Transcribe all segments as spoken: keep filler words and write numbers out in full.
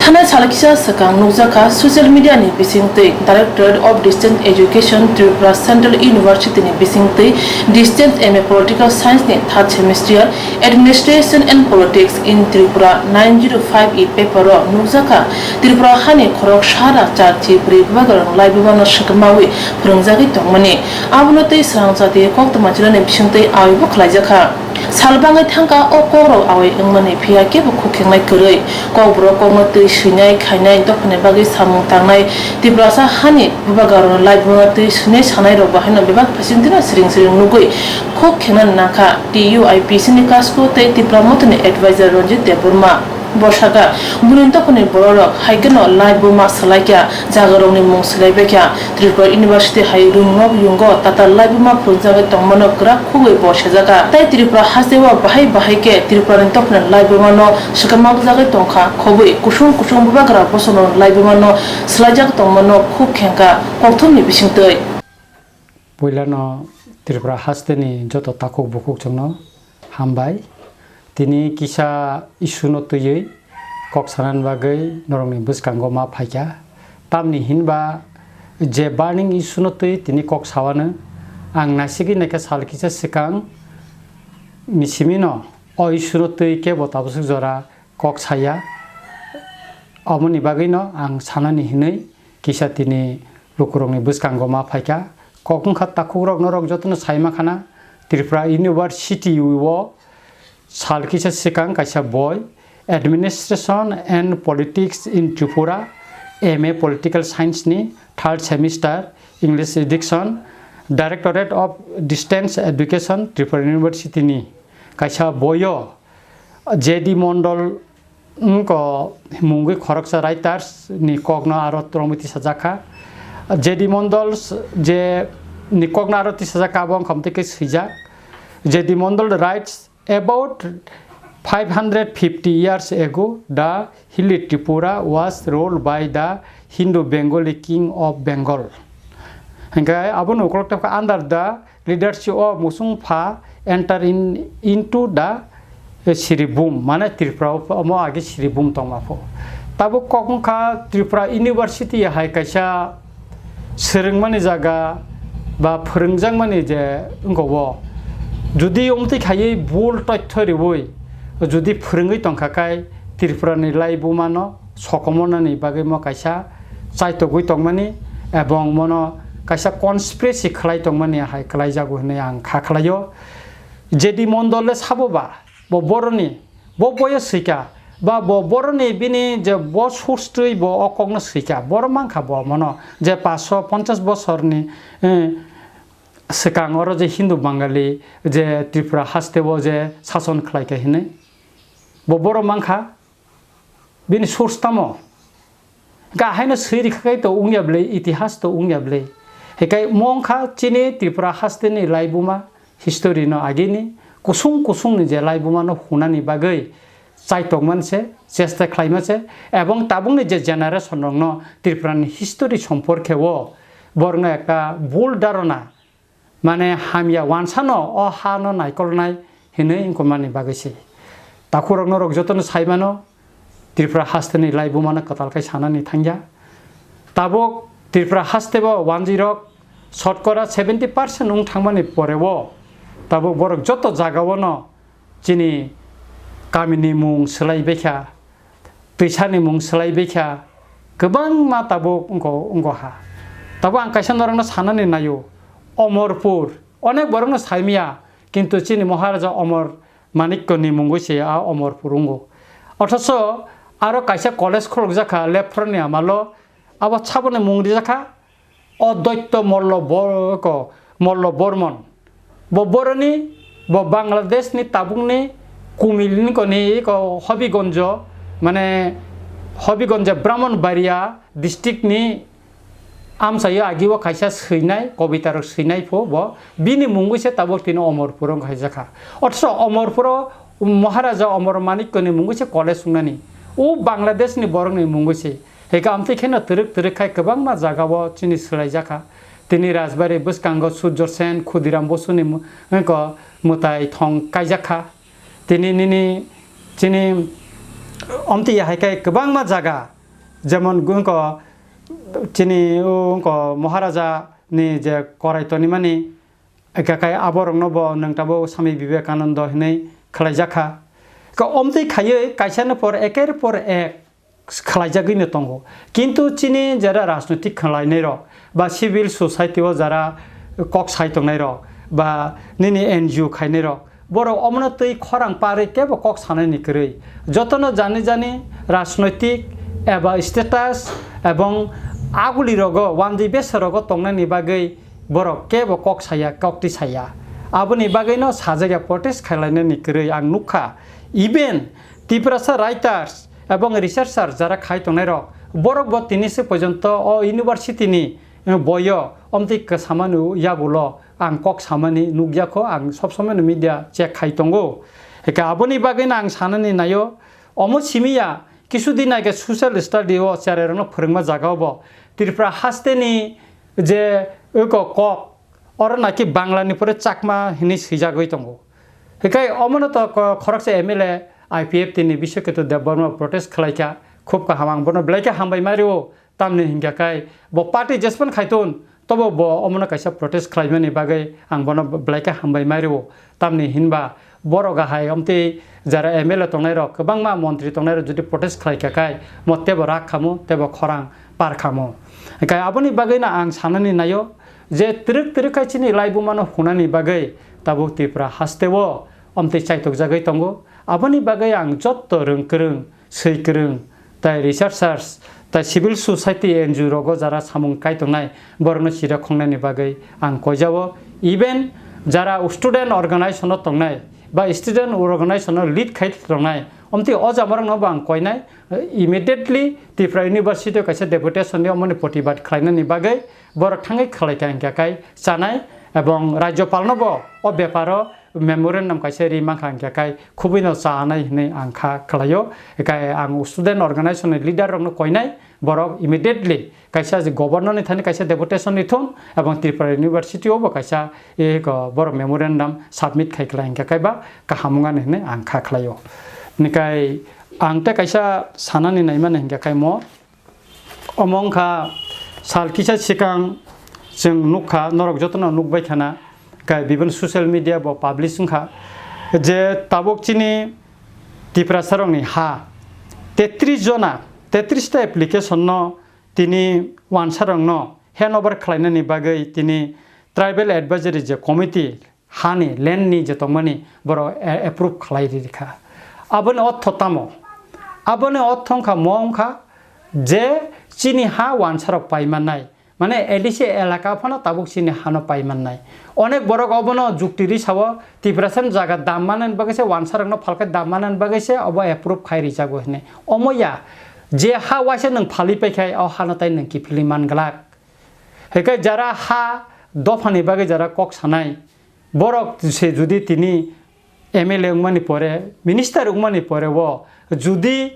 Thangna salkisa swkang nukjakha social media ni bisingtwi Directorate of Distance Education Tripura Central University ni bisingtwi Distance M A Political Science ni third semester Administration and Politics in Tripura nine zero five E paper o nukjakha Tripura hani khorok sara char chi bwrwi bubagrang laibuma no swkamawi phwrwngjagwi tongmani. Abono tei swrang jati koktwma chilani bisingtwi awibo khwlaijakha. Sal bangwi thangkha o kokrok awai wngmani, phiya kebo khukhengnai kwrwi. Kokborok kokno twi swinai khainai dophani bagwi samung tangnai, Tiprasa hani bubagrano laibuma twi swinai sanai rok bo haino bebak bisingtwino siring siring nugwi khukhengnani nangkha. T U I P C ni kasku tei Tipra Mothani advisor Ranjit Debbarma. Bo sakha, buini dophani bororok hai kheno laibuma swlaikha, jagarokni mung swlaibaikha. Tripura University hai rwngnok yungo tatal laibuma phwrwngjagwi tongmano kwrak khugwi bo sejakha. Tei Tripura hasteo bahai bahai khe Tripurani dophani laibumano swkang makjagwi tongkha, khobwi kusung kusung bubagra bosongno laibumano swlaijak tongmano khuk khengkha kokthumni bisingtwi. Puilano Tripura hasteni joto takhuk bukhuk chwngno hambai. Tini kisa issue no twiwi kok sanani bagwi norokni bwskango ma phaikha. Tamni hinba je burning issue no twi tini kok sawano ang naisigwi naikha sal kisa swkang ni simino o issue no twi kebo tabaswk jora kok saya. Omoni bagwino ang sanani hinwi kisa tini lukurokni bwskango ma phaikha. Kok wngkha takhukrok norok jotono sai makhana Tripura University o sal kisa swkang kaisa boi Administration and Politics in Tripura, M A Political Science ni third semester English edition, Directorate of Distance Education Tripura University ni kaisa boio J D Mondol wngko mungwi khoroksa writers ni kokno aro twrwngwi tisajakha. J D Mondol s-, je ni kokno aro tisajakha, abo wngkha mwtwi khe swijak. J D Mondol writes, "About five hundred fifty years ago, the hilly Tripura was ruled by the Hindu Bengali king of Bengal." Hingke abono ukolog tongkha under the leadership of Musung Pha enter in, into the, eh, Siribhum, mane Tripura o omo age Siribhum tongma pho. Tabuk kok wngkha Tripura University hai kaisa swrwngmani jaga ba phwrwngjakmani je wngkha o. Jodi omtwi khaiwi bul toitho riwi jodi phwrwngwi tongkha kai Tripura ni laibuma no sokomornani bagwi mo kaisa chaitogwi tongmani ebong mono kaisa conspiracy khlai tongmani hai khlaijago hinwi ang kha khlaio. J D Mondol le sabo ba, bo boroni, bo boyo swika, ba bo boroni bini je bo source twi bo o kokno swika, boro mankha bo mono je paanch sho ponchash bosorni, eh, swkang oro je Hindu Bangali je Tripura hasteo je sason khlaikha hinwi. Bo boro mankha. Bini source tamo? Ga haino swi rikha khai to wngya bwle, itihas to wngya bwle. Hikai mo wngkha chini Tripura hasteni laibuma history no agini kusung kusungni je laibuma no hunani bagwi chaitokman se, chesta khlaima se, ebong tabukni je generation rokno Tripurani history somporkhe o borokno ekta bul dharona, mane hamya wansano o ha no naikolnai hinwi wngkukmani bagwi se. Takhurok norok jotono sai mano, Tripura hasteni laibumano kwtal khe sanani thangya. Tabuk Tripura hastebo wanjwirok shotkora seventy percent wng thangmani poreo tabuk borok joto jagao no chini kamini mung swlaibaikha, twisani mung swlaibaikha, kwbangma tabuk wngko, wngko ha. Tabuk ang kaisa norokno sanani naio, Omorpur, onek borokno saimya, kintu chini Maharaja Omor Manikyoni mungwi se a Omorpur wngo. Othocho aro kaisa college khulukjakha Lephroni amalo, abo saboni mung rijakha, Advaita Mollo Bo-, ko, Mollo Bormon. Bo boroni, bo Bangladesh ni tabuk ni Kumil ni koni ko Hobigonjo, mane Hobigonjo Brahmanbaria district ni amchaio agi o kaisa swinai, kobita rok swinai pho bo. Bini mungwi se tabuk tini Omorpur wng khaijakha. Othocho Omorpur o Maharaja Omor Manikya ni mungwi se college wngnani. O Bangladesh ni borok ni mungwi se. Hinkhe amtwi kheno twrwk twrwk khai kwbangma jagao chini swlaijakha. Tini Rajbari bwskango Surjo Sen, Khudiram Bosuni mu-, ko mwtai thong kaijakha. Tini nini chini amtwi hai khai kwbangma jaga Jemon wngkha chini wngkha Maharaja ni je korai tonimani, eka kai aborokno bo nwng tabuk Swami Vivekananda hinwi khlaijakha. Ka omtwi khaiwi kaisani por eker por ek khlaijagwino tongo. Kintu chini jara rajnoitik khlainairok ba civil society o jara kok sai tongnairok ba nini N G O khainairok, borok omono twi khorang parwi kebo kok sanani kwrwi. Jotono jani jani rajnoitik eba status ebong agulirogo, wandi besarogo tongnani bagwi borok kebo kok saya, kok tisaya. Aboni bagwino sajagya protest khlainani kwrwi ang nukha. Even Tiprasa writers ebong researcher jara khai tongnairok, borok bo tini se porjonto o university ni, eh, boyo omtwi kwsamani yagulo ang kok samani nukjakho, ang sob somoi no media check khai tongo. Eka aboni bagwino ang sanani naio, omo simiya kisu din age social study o cherai rokno phwrwngma jaga o bo Tripura haste ni je eko kok, oro naki Bangla ni pore Chakma hinwi swijagwi tongo. Hikai omono to ko-, khoroksa M L A I P F T ni Biswaketu Debbarma protest khlaikha, khub kaham, ang bono belai khe hambai ma rio, tamni hinkha kai bo party jespan khaiton, tobo bo omono kaisa protest khlaimani bagwi ang bono belai khe hambai ma rio, tamni hinba borok gahai omtwi jara M L A tongnairok, kwbangma montri tongnairok jodi protest khlaikha kai mo tebo rak khamo, tebo khorang par khamo. Hikai aboni bagwino ang sanani naio, je twrwk twrwk khai chini laibumano hunani bagwi tabuk Tripura hasteo omtwi chaitokjagwi tongo. Aboni bagwi ang jotto rwng kwrwng, swi kwrwng, tai researchers, tai civil society N G O rogo jara samung kai tongnai, borokno sira khongnani bagwi ang koijao. Even jara student organization o tongnai ba student organization o lead khai tongnai, omtwi o jamarokno bo ang koinai, immediately Tripura University o kaisa deputation ni omoni protibad khlainani bagwi borok thangwi khlaikha hinkha kai chanai, ebong Rajyopal no bo o beparo memorandum kaisa ri mankha hinkha kai khubui no chanai hinwi ang kha khlaio. Hikai ang student organization ni leader rok no koinai, borok immediately kaisa je governor ni thani kaisa deputation ni thun ebong Tripura University o bo kaisa, eh, ko borok memorandum submit khai khlai hinkha kai ba kaham wngani hinwi ang kha khlaio. Nikai ang te kaisa sanani naimani hinkha kai mo, omo wngkha sal kisa sikang chwng nukha, norok jotono nukbai khana, kai bibin social media bo publish wngkha je tabuk chini Tiprasa rokni ha tetris jona, tetris ta application no tini wansarokno handover khlainani bagwi tini tribal advisory je committee hani land ni je tongmani borok a-, approve khlai rikha. Aboni ortho tamo? Aboni ortho wngkha mo wngkha je chini ha wansarok pai mannai, mane A D C elaka phano tabuk chini hano pai mannai. Onek borok obono jukti ri sao, Tiprasa ni jaga dam manani bagwi se wansarokno phalkhe dam manani bagwi se obo approve khai rijago hinwi. Omo ya, je ha waisa nwng phalwi paikhai o hano tai nwng kiphilwi man glak. Hinkhe jara ha dophani bagwi jara kok sanai, borok se judi tini M L A wngmani pore, minister wngmani pore o judi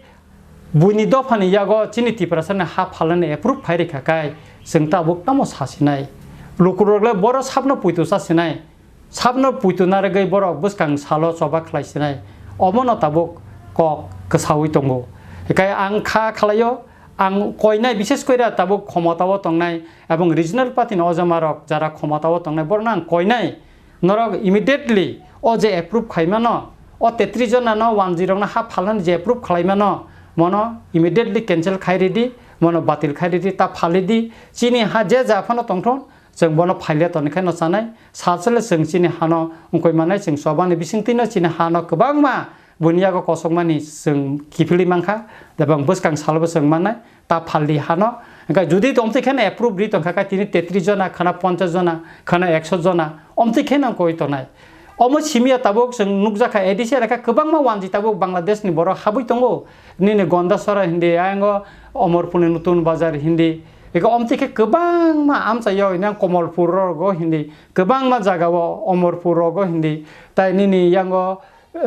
buini dophani yago chini Tiprasani ha phalnani approve phai rikha kai, chwng tabuk tamo sasinai? Lukurok le boro sabno puitu sasinai, sabno puitu narwgwi borok bwskang salo choba khlai sinai, omono tabuk kok kwsaui tongo. Hikai ang kha khlaio, ang koinai, bishes koira tabuk khomotao tongnai ebong regional party ni ojamarok jara khomotao tongnai, borokno ang koinai, norok immediately o je approve khaimano, o tetris jona no wanjwi rokno ha phalnani je approve khlaimano, mono immediately cancel khai ridi, mono batil khai ridi, ta phalidi. Chini ha je ja phano tongthon, chwng bono phaile toni khe no chanai, sachele chwng chini hano wngkoi manai, chwng chobani bisingtwi no chini hano kwbangma buini yago kosokmani chwng kiphilwi mankha, ebong bwskang salobo chwng mannai, ta phaldi hano. Hinkhe judi tongtwi kheno approve ri tongkha kha tini tetris jona khana ponchash jona khana ekso jona omtwi kheno wngkoi tonai. Omo simiya tabuk chwng nukjakha A D C elaka kwbangma wanjwi tabuk Bangladesh ni borok habwi tongo. Nini Gondasora hindi, ayango Omorpur ni Nutun Bazar hindi. Eko omtwi khe kwbangma amchaio hinang Komolpur rogo hindi, kwbangma jagao Omorpur rogo hindi, tai nini yango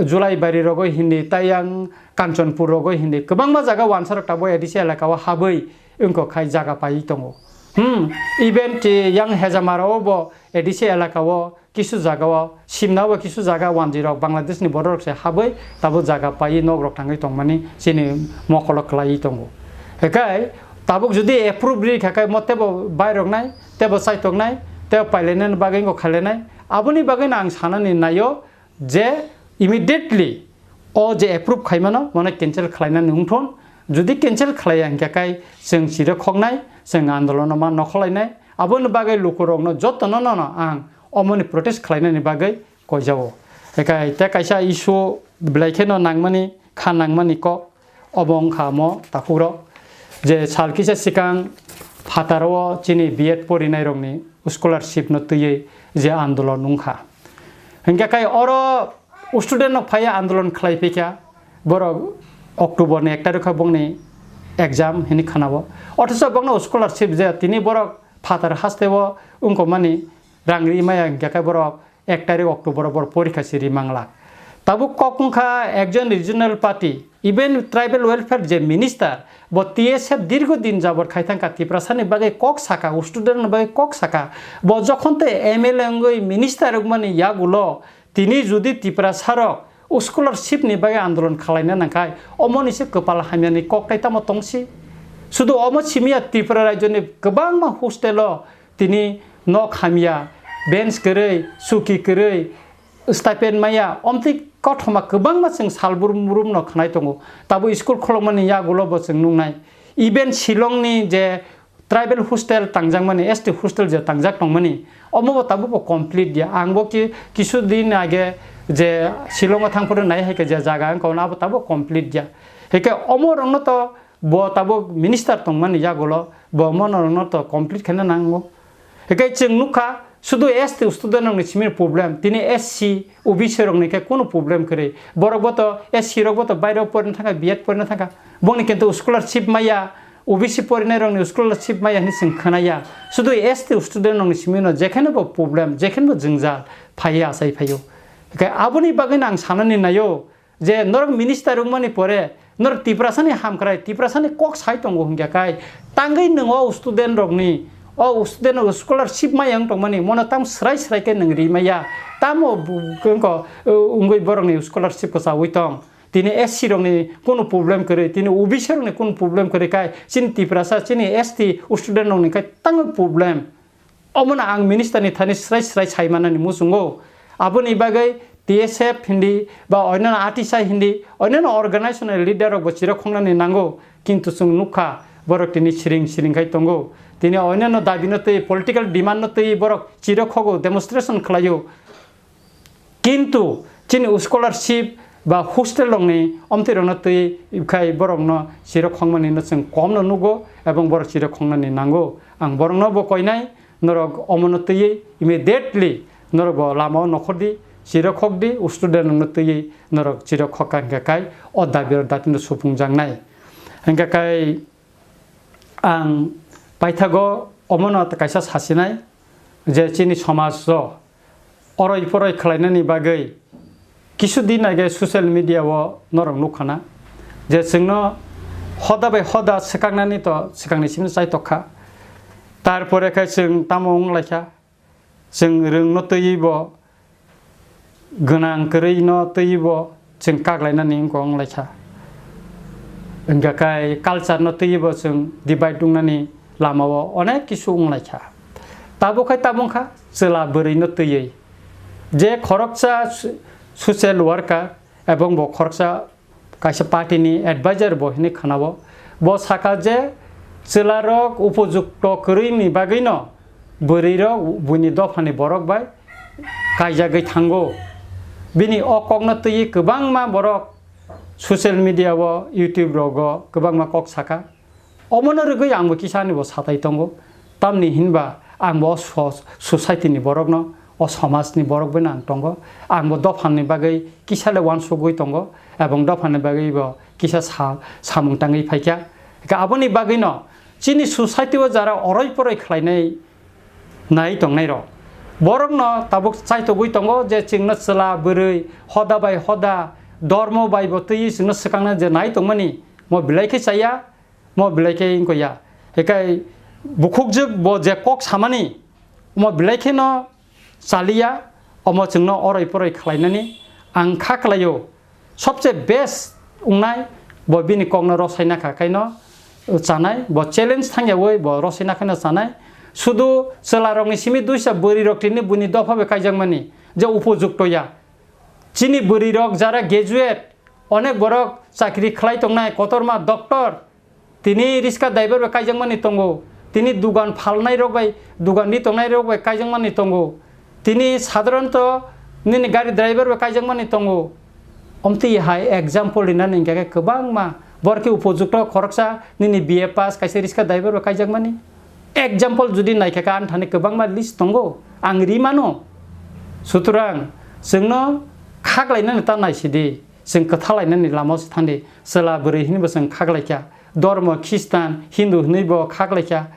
Julaibari rogo hindi, tai yang Kanchanpur rogo hindi, kwbangma jaga wansarok tabuk A D C elaka o habwi wngkok khai jaga paiwi tongo. Hmm, even ti yang Hejamara o bo A D C elaka o kisu jaga o, Simna o bo kisu jaga wanjwi rok Bangladesh ni borok rok se habwi tabuk jaga paiwi nok rok thangwi tongmani chini mokolo kwlaiwi tongo. Hekai tabuk jodi approve ri kha khe mo tebo bairoknai, tebo chaitoknai, tebo pailainani bagwi wngkha khailainai. Aboni bagwino ang sanani naio je immediately o je approve khaimano mono cancel khlainani wngthun. Jodi cancel khlaiya hinkhe kai chwng chirikhoknai, chwng andolono ma nokholainai. Aboni bagwi lukurokno jotono nono ang omoni protest khlainani bagwi koijao. Hekai tei kaisa issue belai kheno nangmani, kha nangmani kok, obo wngkha omo taphukrok je sal kisa sikang phataro chini B Ed porinairokni scholarship no twiwi je andolon wngkha. Hinkhe kai oro student rok phaiya andolon khlai phikha, borok October ni ek tarikh o bongni exam hinwi khanao. Othocho bongno scholarship je tini borok phatar hasteo wngkokmani rang ri maya hinkhe kai borok ek tarikh October o bor porikha se ri mangla. Tabuk kok wngkha ekjon regional party, even tribal welfare je minister, bo T S F dirgo din jabor khai thangkha, Tiprasani bagwi kok saka, student ni bagwi kok saka. Bo jokhon tei M L A wngwi minister wngmani yagulo tini jodi Tiprasa rok scholarship ni bagwi andolon khalaina nangkhai, omoni se kwpal hamyani kok tai tamo tongsi? Sudu omo simiya Tripura rajyoni kwbangma hostel o tini nok hamya, bench kwrwi, suki kwrwi, stipend maya, omtwi kothoma kwbangma chwng sal brum brum no khwnai tongo. Tabuk school kholokmani yagulo bo chwng nuknai. Even Shillong ni je tribal hostel tangjakmani, S T hostel je tangjak tongmani, omo bo tabuk bo complete ya. Ang bo ki-, kisu din age je Shillong o thang phuru nai hai khe je jaga wngkha, abo tabuk complete ya. Hai khe omo rokno to bo tabuk minister tongmani yagulo bo mono rokno to complete khaina nango. Hinkhe chwng nukha, sudu S T student rokni simi problem, tini S C, O B C rokni khe kunu problem kwrwi. Borok bo to S C rok bo to bairo porina thangkha, B Ed porina thangkha. Bongni kintu scholarship maya, O B C porinai rokni scholarship maya hinwi chwng khwnaya. Sudu S T student rokni simi no jekheno bo problem, jekheno bo jwngjal phaiya achai phaio. Hinkhe aboni bagwi no ang sanani naio, je norok minister wngmani pore norok Tiprasani hamkrai, Tiprasani kok sai tongo hinkhe kai tangwi nwng o student rokni, o student rok scholarship maya wng tongmani mono tam srai srai khe nwng ri maya. Tamo bu-, wngko, wngwi borokni scholarship kwchaui tong. Tini S C rokni kunu problem kwrwi, tini O B C rokni kunu problem kwrwi kai chini Tiprasa, chini S T student rokni kai tangwi problem. Omono ang minister ni thani srai srai sai manani muchungo. Aboni bagwi T S F hindi ba oinano atisai hindi, oinano organization ni leader rok bo chirok khongnani nango, kintu chwng nukha borok tini siring siring khai tongo. Tini oinano dabi no twi, political demand no twi borok chirok khogo, demonstration khlaio. Kintu chini scholarship ba hostel rokni omtwi rokno twi khai borokno chirok khongmani no chwng kom no nugo ebong borok chirok khongnani nango. Ang borokno bo koinai, norok omono twiwi immediately norok bo lama o nokhor di, chirok khok di, student rokno twiwi norok chirok khok kha hinkhe kai o dabi rok datino supung jaknai. Hinkhe kai ang paithago omono kaisa sasinai je chini somaj o oroi poroi khlainani bagwi kisu din age social media o norok nukha na je chwngno hoda bai hoda swkaknani to swkangni simi chaitok kha. Tarpore khe chwng tamo wng lai kha, chwng rwngno twiwi bo gwnang kwrwi no twiwi bo chwng kak lainani wngkha wng lai kha. Wngkha kai culture no twiwi bo chwng divide wngnani lama o onek kisu wng lai kha. Tabuk khai tabuk kha chwla bwrwi no twiwi je khoroksa so-, social worker ebong bo khoroksa kaisa party ni advisor bo hinwi khwnao. Bo sakha je chwla rok upojukto kwrwi ni bagwi no bwrwi rok buini dopha ni borok bai kaijagwi thango. Bini o kok no twiwi kwbangma borok social media o, YouTube rogo kwbangma kok sakha. Omono rwgwi angbo kisa ani bo satai tongo. Tamni hinba angbo o so-, society ni borokno, o somajni borok bai no ang tongo. Angbo dophani bagwi kisa le uansugwi tongo, ebong dophani bagwi bo kisa sa-, samung tangwi phaikha. Hinkhe aboni bagwino chini society o jara oroi poroi khlainai nai tongnai rok, borokno tabuk chaitogwi tongo je chwngno chwla bwrwi hoda bai hoda, dormo bai bo twiwi chwngno swkangna je nai tongmani, mo belai khe chaya. Mo belai khe wngkha ya. Hikai bukhukjwk bo je kok samani, omo belai kheno chaliya, omo chwngno oroi poroi khlainani ang kha khlaio. Sobse best wngnai bo bini kokno rosaina kha, kaino chanai, bo challenge thangyawi bo rosina kheno chanai. Sudu chwlarokni simi duisa bwrwirok tini buini dopha bai kaijakmani je upojukto ya. Chini bwrwirok jara graduate, onek borok chakri khlai tongnai, kotorma doctor, tini riska driver bai kaijakmani tongo, tini dugan phalnairok bai, dugan ri tongnairok bai kaijakmani tongo, tini sadharanto nini gari driver bai kaijakmani tongo. Omtwi hai example rinani hingkha khe kwbangma, borok khe upojukto khoroksa nini B A pass kaisa riska driver bai kaijakmani. Example jodi naikha khe ani thani kwbangma list tongo, ang ri mano. Sutrang chwngno khaklainani ta naisidi, chwng kwthalainani lamao se thangdi. Chwla bwrwi hinwi bo chwng khaklaikha, dormo Khristan, Hindu hinwi bo khaklaikha.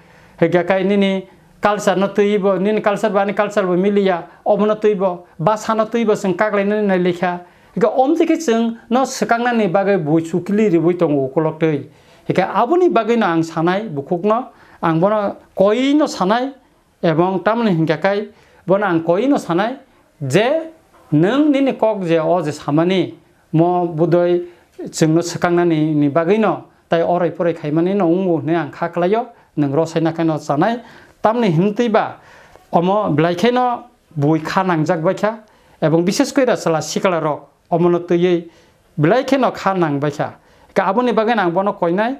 Hwnkhe kai nini culture no twiwi bo, nini culture bo ani culture bo miliya, obono twiwi bo, bwsano twiwi bo chwng khaklainani nailikha. Hwnkhe omtwi khe chwngno swkaknani bagwi bui chukli riwi tongo ukolok twi. Hwnkhe aboni bagwino ang sanai bukhukno, ang bono koino sanai, ebong tamoni hwnkhe kai bono ang koino sanai je nwng nini kok je o je samani mo budoi chwngno swkaknani ni bagwino tai oroi poroi khaimani no wngo hwnwi ang kha kwlaio, nwng rosai nakheno chanai. Tamoni hwntwi ba omo belai kheno bui kha nangjak baikha, ebong bishes koi ra chwla sikla rok omono twiwi belai kheno kha nang baikha. Hwnkhe aboni bagwi ang bono koinai,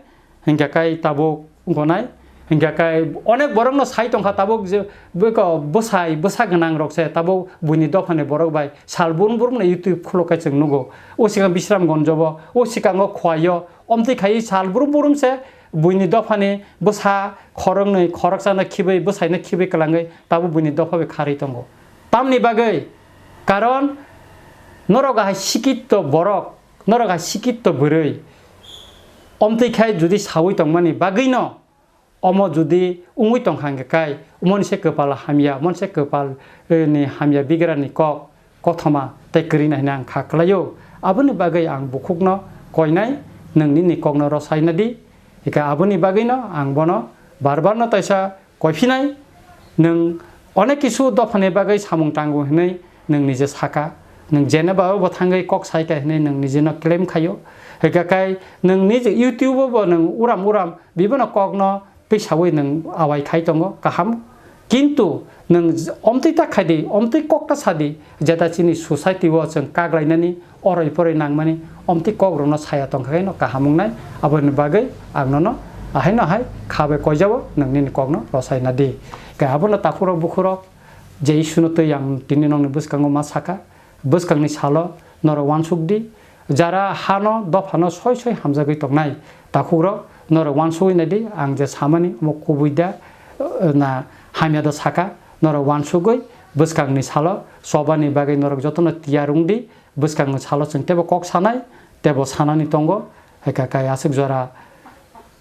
hwnkhe kai tabuk gonai, hwnkhe kai onek borokno sai tongkha tabuk je bwko bwsai bwsa gwnang rok se tabuk buini dophani borok bai sal burum burum no YouTube khuluk kai chwng nugo. O sikang Bisramganj o, o sikango Khowai o, omtwi khai sal burum burum se buini dophani bwsa khoroknwi khoroksano khibwi bwsaino khibwi kwlangwi tabuk buini dopha bai kharwi tongo. Tamni bagwi? Karon norok hai sikitto borok, norok hai sikitto bwrwi, omtwi khai jodi sawi tongmani bagwino, omo jodi wngwi tongkha hwnkhe kai, omoni se kwpal hamya, omoni se kwpal, eh, ni hamya bigrani kok kothoma tei kwrwina hwnwi ang kha kwlaio. Aboni bagwi ang bukhukno koinai, nwng nini kokno rosai nadi. Hwnkhe aboni bagwino ang bono bar barno taisa koiphinai, nwng onek kisu dophani bagwi samung tango hwnwi nwng nije saka, nwng jeneba bo thangwi kok saika hwnwi nwng nijeno claim khaio. Hwnkhe kai nwng nije YouTube o bo nwng uram uram bibono kokno twisawi nwng awai khai tongo, kaham. Kintu nwng omtwi ta khaidi, omtwi kok ta sadi, jeta chini society o chwng kaglainani oroi poroi nangmani omtwi kokrokno saya tongkha khe no kaham wngnai. Aboni bagwi ang nono ahaino hai kha bai koijao, nwng nini kokno rosai nadi. Khe abono takhurok bukhurok je isuno twi ang tini nokni bwskango ma saka, bwskangni salo norok uansuk di, jara hano dophano soi soi hamjagwi tongnai takhukrok, norok uansugwi nai di, ang je samani omo kubui da, eh, na hamya da saka, norok uansugwi bwskangni salo chobani bagwi norok jotono tiyar wng di, bwskangni salo chwng teibo kok sanai, teibo sanani tongo, hai kha kai aswk jora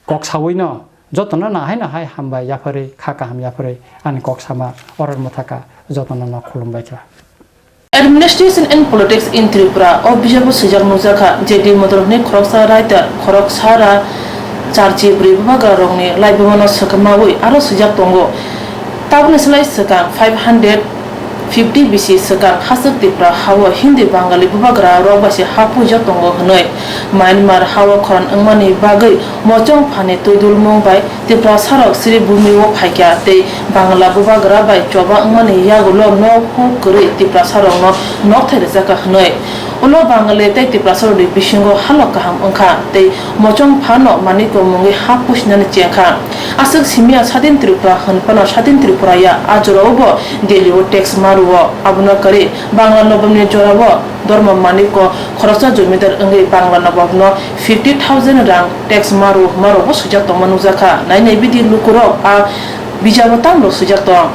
kok sawino jotono nahai nahai hambai yapharwi, kha kaham yapharwi ani kok sama oror mwthaka jotono no khulumbai kha. Administration and Politics in Tripura o bijabo swijak nukjakha, J D Modol hwnwi khoroksa writer, khoroksara charchi bwrwi bubagrarokni laibumano swkamawi aro swijak tongo. Tabukni slai swkang five hundred fifty bisi swkang hachwk Tripura hao Hindi Bangali bubagrarok bai se ha puijak tongo hwnwi. Myanmar hao khorang wngmani bagwi Mochong Phani twidulmung bai Tiprasarok Sribhumi o phaikha tei Bangla bubagra bai choba wngmani yagulo nok huk kwrwi Tiprasarokno nokthai rwjakha hwnwi. Ulo Bangali tei Tiprasarokni bisingo halok kaham wngkha tei Mochong Phano Maniko mungwi ha pusinani chengkha. Aswk simiya Sadin Tripura hwn phano Sadin Tripura ya, a jorao bo Delhi o tax ma rwo. Abono kwrwi Bangla Nobamni jorao Dharma Maniko khoroksa jomidar wngwi Bangla Nobamno fifty thousand rang tax ma rwo hwnmarokbo swijak tongma nukjakha. Nainai bidi lukurok a bijabo tamrok swijak tong.